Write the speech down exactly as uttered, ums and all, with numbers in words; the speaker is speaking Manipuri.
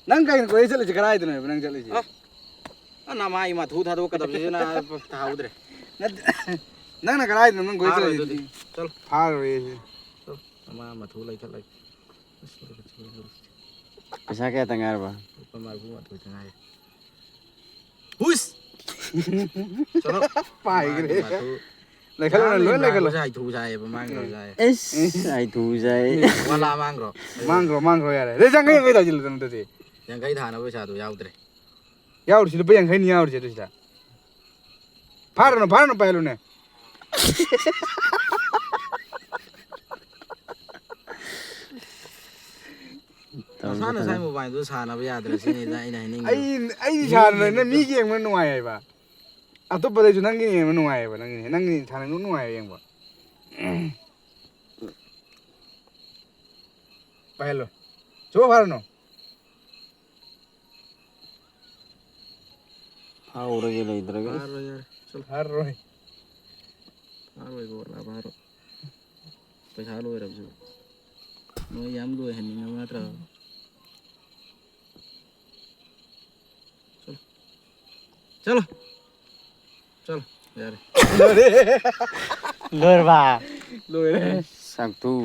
ꯅꯪ ꯀꯩꯅꯣ ꯀꯣꯏ ꯆꯠꯂꯤꯁꯦ? ꯀꯗꯥꯏꯗꯅꯣꯕ ꯅꯪ ꯆꯠꯂꯤꯁꯦ? ꯑ? ꯑ, ꯅꯃꯥꯏ ꯃꯊꯨ ꯊꯥꯗꯣꯛꯀꯗꯕꯁꯤꯅ ꯇꯥꯍꯧꯗ꯭ꯔꯦ꯫ ꯅꯠꯇꯦ, ꯅꯪꯅ ꯀꯗꯥꯏꯗꯅꯣ ꯅꯪ ꯀꯣꯏ ꯐꯥꯔꯣꯏ ꯆꯠꯂꯤꯁꯦ? ꯑꯗꯨꯗꯤ꯫ ꯆꯠꯂꯣ꯫ ꯐꯥꯔꯣꯏꯌꯦ꯫ ꯆꯠꯂꯣ꯫ ꯅꯃꯥ ꯃꯊꯨ ꯂꯩꯈꯠꯂꯒꯦ꯫ ꯑꯁ, ꯂꯣꯏꯔꯦ, ꯂꯣꯏꯔꯦ, ꯂꯣꯏꯔꯦ꯫ ꯄꯩꯁꯥ ꯀꯌꯥꯇ ꯉꯥꯏꯔꯕ? ꯂꯨꯄꯥ ꯃꯔꯤꯐꯨ ꯃꯥꯊꯣꯏ ꯈꯛꯇ ꯉꯥꯏꯔꯦ꯫ ꯍꯨꯏꯁ! ꯆꯠꯂꯣ꯫ ꯄꯥꯏꯈ꯭ꯔꯦ꯫ ꯃꯥꯒꯤ ꯃꯊꯨ꯫ ꯂꯩꯈꯠꯂꯣ, ꯃꯥꯒꯤ ꯂꯣꯏ ꯂꯩꯈꯠꯂꯣ꯫ ꯃꯥꯡꯕꯁꯦ ꯍꯥꯏꯊꯨ ꯁꯥꯏꯌꯦꯕ, ꯃꯥꯡꯈ꯭ꯔꯁꯨ ꯁꯥꯏ꯫ ꯑꯦꯁ, ꯍꯥꯏꯊꯨ ꯁꯥꯏ꯫ ꯋꯥꯂꯥ ꯃꯥꯡꯈ꯭ꯔꯣ? ꯃꯥꯡꯈ꯭ꯔꯣ, ꯃꯥꯡꯈ꯭ꯔꯣ, ꯌꯥꯔꯦ꯫ ꯑꯗꯩ ꯌꯥꯡꯈꯩ, ꯌꯥꯡꯈꯩ ꯊꯥꯖꯤꯜꯂꯨꯗꯅ ꯑꯗꯨꯗꯤ꯫ ꯌꯥꯡꯈꯩ ꯊꯥꯅꯕ ꯄꯩꯁꯥꯗꯣ ꯌꯥꯎꯗ꯭ꯔꯦ꯫ ꯌꯥꯎꯔꯤꯁꯤ ꯂꯨꯄꯥ ꯌꯥꯡꯈꯩꯅꯤ ꯌꯥꯎꯔꯤꯁꯦ ꯑꯗꯨ ꯁꯤꯗ꯫ ꯐꯥꯔꯨꯅꯨ, ꯐꯥꯔꯨꯅꯨ, ꯄꯥꯏꯍꯜꯂꯨꯅꯦ꯫ ꯅꯁꯥ ꯅꯁꯥꯒꯤ ꯃꯣꯕꯥꯏꯜꯗꯨ ꯁꯥꯟꯅꯕ ꯌꯥꯗ꯭ꯔꯦ ꯁꯤꯅꯤꯗ ꯑꯩꯅ ꯍꯥꯏꯅꯤꯡꯉꯤꯗꯣ꯫ ꯑꯩ, ꯑꯩꯗꯤ ꯃꯤꯒꯤ ꯁꯥꯟꯅꯕꯅ ꯃꯤꯠꯇ ꯃꯤꯒꯤ ꯌꯦꯡꯕ ꯅꯨꯡꯉꯥꯏ ꯍꯥꯏꯕ꯫ ꯑꯇꯣꯞꯄꯗꯩꯁꯨ ꯅꯪꯒꯤ ꯌꯦꯡꯕ ꯅꯨꯡꯉꯥꯏꯌꯦꯕ, ꯅꯪꯒꯤ, ꯅꯪꯒꯤ ꯁꯥꯟꯅꯕ ꯅꯨꯡꯉꯥꯏꯌꯦ ꯌꯦꯡꯕ꯫ ꯄꯥꯏꯍꯜꯂꯣ꯫ ꯁꯨꯕ ꯐꯥꯔꯨꯅꯨ꯫ ꯐꯥꯎꯔꯒꯦ ꯂꯩꯇ꯭ꯔꯒ꯫ ꯐꯥꯔꯣꯏ, ꯌꯥꯔꯦ꯫ ꯆꯠꯂꯣ꯫ ꯐꯥꯔꯣꯏ꯫ ꯐꯥꯔꯣꯏ, ꯕꯣꯠꯂ ꯐꯥꯔꯣꯏ꯫ ꯄꯩꯁꯥ ꯂꯣꯏꯔꯕꯁꯨ꯫ ꯅꯣꯏ ꯌꯥꯝ ꯂꯣꯏꯍꯟꯅꯤꯡꯉꯕ ꯅꯠꯇ꯭ꯔꯕ? ꯆꯠꯂꯣ꯫ ꯆꯠꯂꯣ꯫ ꯆꯠꯂꯣ꯫ ꯌꯥꯔꯦ꯫ ꯂꯣꯏꯔꯕ? ꯂꯣꯏꯔꯦ꯫ ꯁꯛꯇꯨ꯫